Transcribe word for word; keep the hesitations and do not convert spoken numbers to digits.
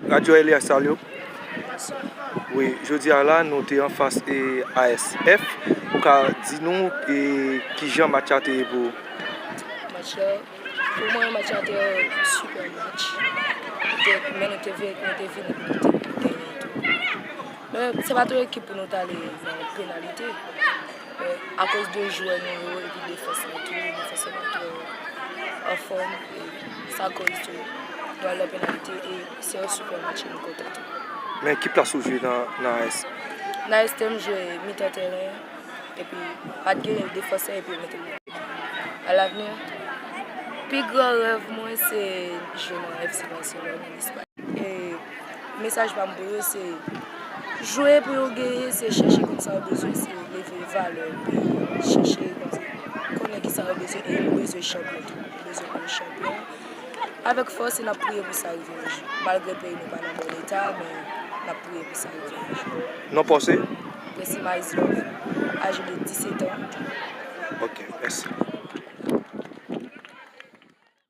Radyo L R, salye w. Wi, jodi a la, nou te anfas e A S F. Ou ka di nou e kijan match la te ye pou ou? Match la, pou mwen, match la te yon sipè match. Te, men nou te vin, nou te vini pou nou te genyen tou. Men se pa t yon ekip pou nou t ale nan penalite. Men akoz de jwè nou yo epi defans lan tou, defans lan tou anfòm, e sa koz tou nou al nan penalite e se yon sipè match e nou kontan tou. Men ki plas ou jwe nan, nan A S? Nan A S T m jwe mitan tèren, epi pa t gen defansè epi yo mete m. Alavni, pi gran rèv mwen se jwe nan F C Barcelone an Espay. E mesaj pa m pou yo se jwe pou yo genyen, se chèche konn sa yo bezwen, se leve valè peyi an, chèche konn sa, konnen ki sa yo bezwen e yo bezwen chanpyon tou. Yo bezwen pou yo chanpyon. Avèk fòs e n ap priye pou sa rive yon jou. Malgre peyi nou pa nan bon eta, men n ap priye pou sa rive yon jou. Non pa w se? Plessy Maïs Love, aje de disèt an. Ok, mèsi.